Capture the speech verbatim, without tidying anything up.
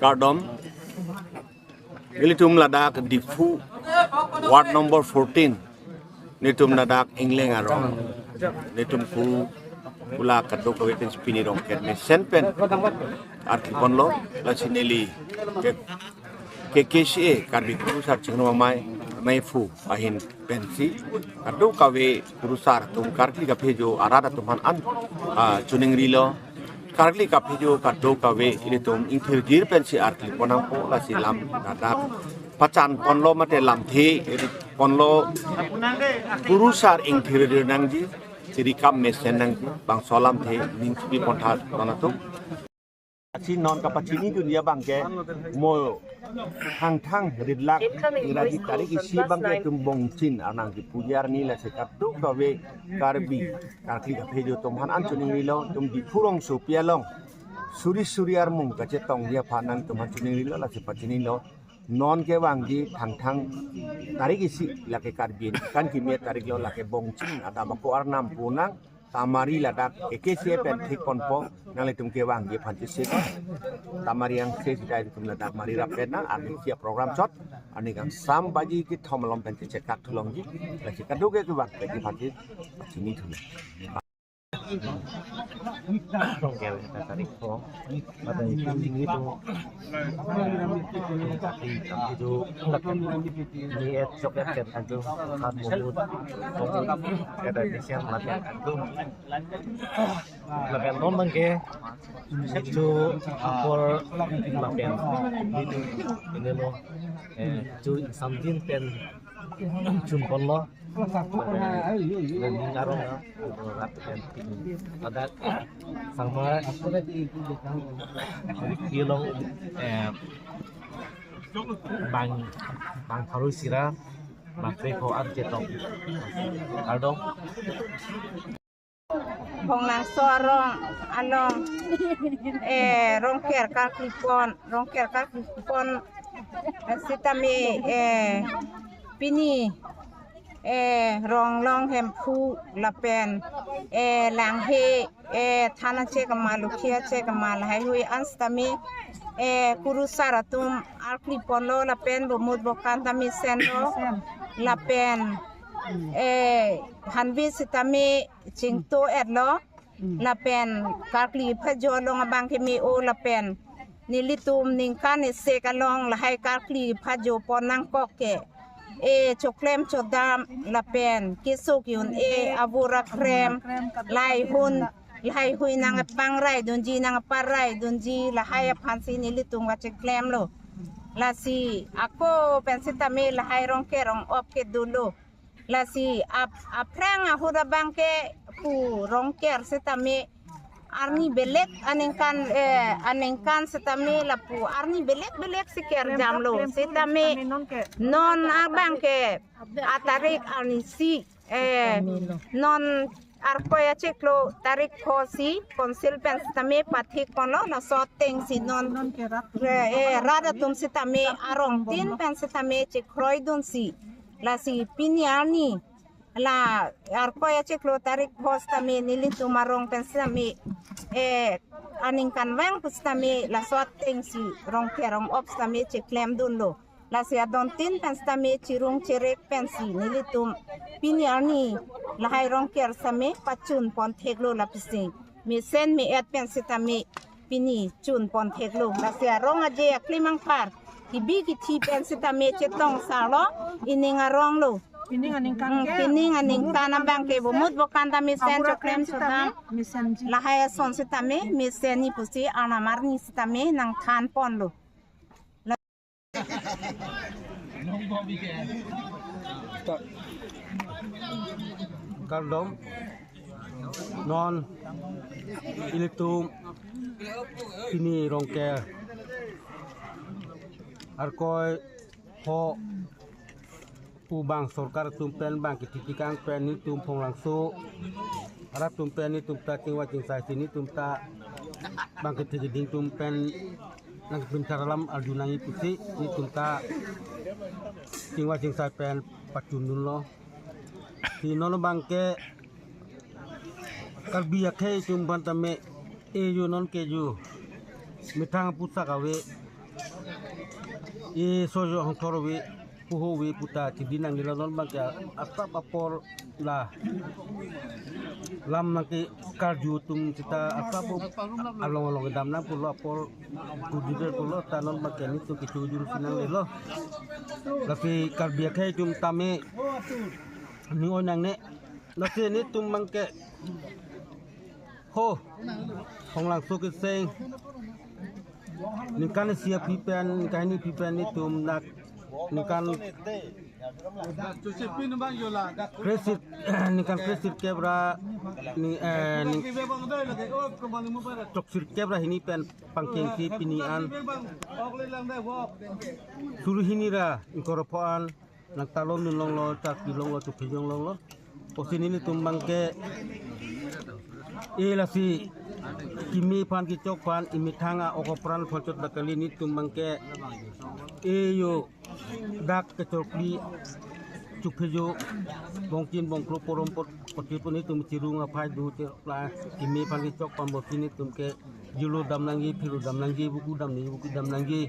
Kardom. Ilitum ladak Diphu, ward number fourteen. Nelitum ladak Ingleng arong. Nelitum Kuru Kula kadokave pen si pini Rongker mesen pen arkli ponlo, lasi neli ke, K K C A, Karbi Kurusar Chingrum Amei, Meiphu ahin pensi kadokave kurusar atum karkli kaphejo arat atum aphan an, ah, chiningrilo. Karkli kaphejo kadokave ilitum ingthirjir pensi arkli pon nangpo, lasi lam ladak pachan ponlo mate lamthe ponlo, kurusar ingthirjir nangji, chirikam mesen nangji, bangso alamthe ning chipi pontha ton atum. Lasi non kapachinidunji abangke mo Thangthang rit lak Ingraji tarik isi abangke itum Bongchin arnam kipu arni, lasi kadokave Karbi karkli kaphejo atum aphan an chiningrilo, itum Diphu rongsopi along suri suri armung kachetongji aphan nangtum aphan chiningrilo, lasi pachinilo. Non kevangji Thangthang tarik isi, lake Karbi aningkan keme tarik lo, lake Bongchin adap ako arnam pu nang Tamari ladak K K C A pen thik ponpo, nanglitum kevangji aphan chesik. Tamari angse sita itum ladak Mari rap pen nang, arni isi aprogram chot, arni kangsam baji kethom along pen chechekak thulongji, lasi kadokave kevang penji aphan chini thulong. Rongker tarik ko, mata ini itu, tapi itu, ini et sok et et aja, hat mumut, mumut, kada disiang mati aja. Lapen non abangke, itu apor lapen, itu, ini lo, eh, itu samjin pen, chun ponlo. Lapen ning arong, rat pen pini. Ladak sangma ilong, eh, bang, bang tharu sira, bang tre ko an chetong. Kardom. Phonglangso arong along, eh, Rongker karkli pon, Rongker karkli pon, eh, sitame, eh, pini, eh, Ronglong Hemphu lapen, eh, Langhe, eh, Thana Chekama, Lukhi Chekama lahaihui an sitame, eh, kurusar atum arkli ponlo lapen bomut bokan tame senlo lapen, eh, hanvi sitame chingto etlo, lapen karkli phajo along abangke me-o lapen nelitum ningkan isi along lahai karkli phajo pon nangkok ke, eh, choklem chodam lapen keso ke-un-e, avur akrem, lahai hun, lahaihui nangpangrai dunji, nangparai dunji, lahai aphansi nelitum kacheklemlo. Lasi ako pen sitame lahai Rongker rong-op ke dolo. Lasi ap-, aphrang ahut abangke pu Rongker sitame arni belek aningkan, eh, aningkan sitame lapu arni belek belek si kerjamlo. Sitame non abangke atarik arni isi, eh, non Arkoi achiklo tarik pho si Council pen sitame pathik ponlo, laso atengsi non, eh, eh, rat atum sitame arong tin pen sitame chekroidunsi. Lasi pini arni la Arkoi achiklo tarik pho sitame nelitum arong pen sitame, eh, aningkanvang pu sitame laso atengsi Rongker rong-op sitame cheklemdunlo. Lasi adon tin pen sitame chirung cherek pensi nelitum pini arni lahai Rongker sitame pachun pon theklo lapisi. Mesen me-et pen sitame pini chun pon theklo. Lasi arong aje aklim angphar, kibi kithi pen sitame chetong sarlo, ining aronglo. Pining aningkan Hmm, ke pining aningkan abangke bomut bokan tame sen choklem sitame chotam. Mesenji. Lahai ason sitame mesenji pusi arnam arni sitame nangthan ponlo. Kardom, non ilitum pini Rongker Arkoi pho pu bang sorkar atum pen bang kethek kekang pen nelitum Phonglangso arat atum pen nelitum ta chingvai chingsai si nelitum ta bang kethek keding atum pen nangpinthar alam arju nangji pusi nelitum ta chingvai chingsai pen pachundunlo. Si non abangke Karbi akhei atum aphan tame ejo non kejo methang pusak ave. e sojo hongthor ave, puho ave puta chidi nangnelo, non abangke asap apor la lam nangke karju atum seta asap along along dam nang pulo apor kudider pulo ta non abangke netum kechojun si nangnelo. Lasi Karbi akhei atum tame ning oi nangne. Lasi netum abangke ho Khonglangso keseng ningkan isi aphi pen, ningkan hini aphi pen netum nak ningkan kre-sir, ningkan kre-sirkep ra ni, eh, ning, throksirkep ra hini pen pangkengsi pini an suri hini ra ingkoi ra pho an nangtalon dunlonglo, charpi longlo, chuphi jonglonglo. Pusi netum abangke e lasi keme aphan kechok aphan emethang a-ok apran phonchot dakali netum abangke e yo dak kechokli chuphi jo bongchin bongklo porom pot poti pon netum chirung aphai do te la keme aphan kechok aphan pusi netum ke julu dam nangji, phiru dam nangji, buku dam nangji, buku dam nangji.